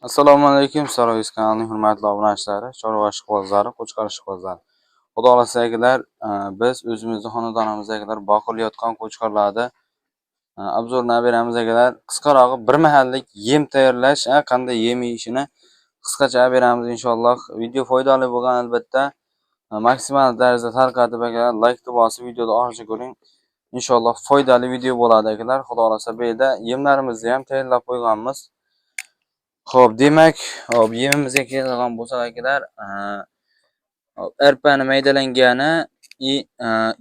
Assalomu alaykum, Saroyiz kanalining hurmatli obunachilari, chorva ishqibozlari, qo'chqor ishqibozlari. Xudo xohlasa akalar, biz o'zimizni xonadonimizdagilar boqilayotgan qo'chqorlarni obzorni beramiz akalar. Qisqarog'i bir mahallik yem tayyorlash, qanday yem yeyishini qisqacha beramiz inshaalloh. Video foydali bo'lgan albatta maksimal tarzda tarqatib akalar, like bosib videoni oxirigacha ko'ring. Inshaalloh foydali video bo'ladi akalar. Xudo xohlasa bu yerda yemlarimizni ham tayyorlab qo'yganmiz. Xo'p, demak, hop, yemimizga keladigan bo'lsak akalar, arpani maydalangani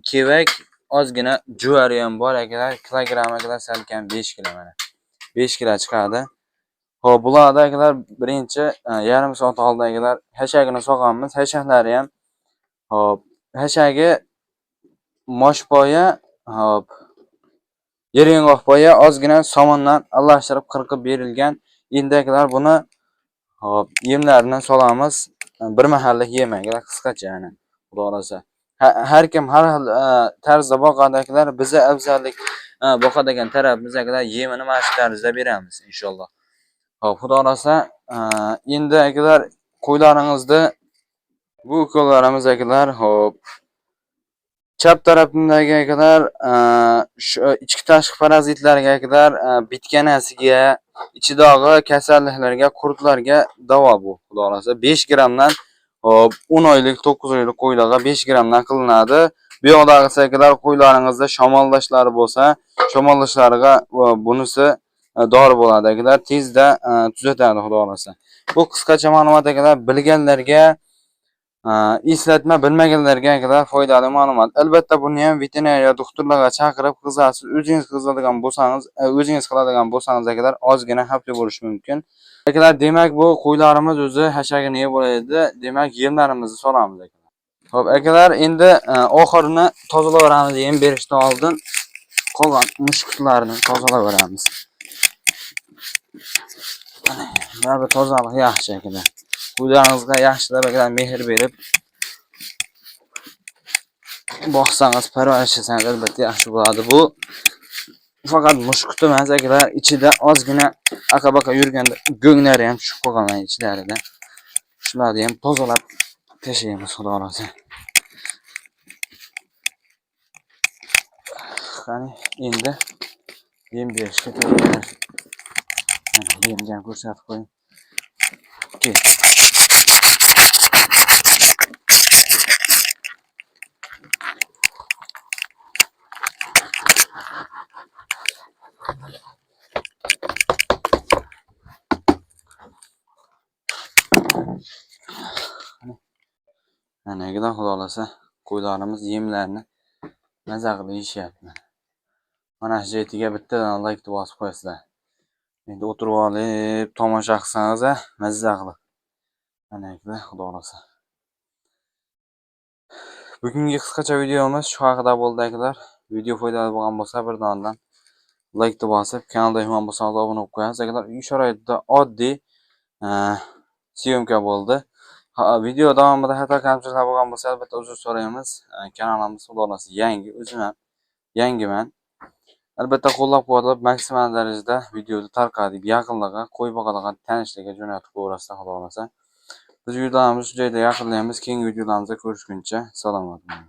kevak, ozgina juvari ham bor akalar, kilogramm akalar salkam 5 kilo mana. 5 kilo chiqadi. Xo'p, bularda akalar birinchi yarim soat oldin akalar hashagini solganmiz. Hashaklari ham hop, hashagi moshpoya, hop, yeryong'oq ozgina somondan aralashtirib qirqib berilgan. Endi akalar buni hop, yemlarini solamiz. Bir mahallik yem akalar, qisqacha yani. Xudo xohlasa. Har kim har xil tarzda boqadi akalar, biza afzallik boqadigan tarafimiz akalar yemini mana shu tarzda beramiz inshaalloh. Xo'p, xudo xohlasa, endi akalar qo'ylaringizni bu ukollarimiz akalar, xo'p, chap tarafimdagi akalar shu ichki tashqi parazitlarga akalar, bitganasiga, ichidagi kasalliklarga, qurtlarga davo bu. Xudo xohlasa 5 grammdan hop 10 oylik, 9 oylik qo'ylarga 5 grammdan qilinadi. Bu yoqdagi akalar qo'ylaringizda shamollashlari bo'lsa, shamollashlariga bunisi dori bo'ladi akalar, tezda tuzatadi xudo xohlasa. Bu qisqacha ma'lumot akalar, bilganlarga eslatma, bilmaganlarga akalar foydali ma'lumot. Albatta buni ham veterinariya doktorlarga chaqirib qilasiz. O'zingiz qiladigan bo'lsangiz, o'zingiz qiladigan bo'lsangiz akalar ozgina xavfli bo'lishi mumkin. Akalar, demak bu qo'ylarimiz o'zi hashagini yeb bo'ladi. Demak, yemlarimizni solamiz akalar. Xo'p, akalar, endi oxirini tozalaveramiz. Yem berishdan oldin qolgan mushuklarni tozalaveramiz. Mana bu tozalik yaxshi akalar. Qo'ylaringizga yaxshilab akalar mehr berib boqsangiz, parvarish qilsangiz albatta yaxshi bo'ladi. Bu faqat mushuk emas akalar, ichida ozgina aqa-baqa yurganda go'nglari ham tushib qolgan ichlarida. Shularni ham tozalab tashlaymiz xudo xohlasa. Qani endi yem berishga tayyor. Mana yemni ham ko'rsatib qo'ying. Mana akalar, xudo xohlasa qo'ylarimiz yemlarni maza qilib yeyishyapti. Mana shu jetiga bittadan like bosib qo'yasizlar. Endi o'tirib olib tomosha qilsangiz, mazza qilib. Mana akalar, xudo xohlasa. Bugungi qisqacha videomiz shu haqida bo'ldi akalar. Video foydali bo'lgan bo'lsa, bir dondan like bosib, kanalda mehmon bo'lsangiz obuna bo'lib qo'yasiz. Akalar, uy sharoitida oddiy syomka bo'ldi. Video davomida xato kamchiliklar bo'lgan bo'lsa, albatta uzr so'raymiz. Kanalimiz xudo xohlasa yangi, o'zim ham yangiman. Albatta qo'llab-quvvatlab maksimal darajada videoni tarqatib, yaqinlarga, qo'y boqadigan tanishlarga jo'natib qo'yaverasizlar xudo xohlasa. Biz videolarimizni shu joyda yakunlaymiz. Keyingi videolarimizda ko'rishguncha salomat bo'ling.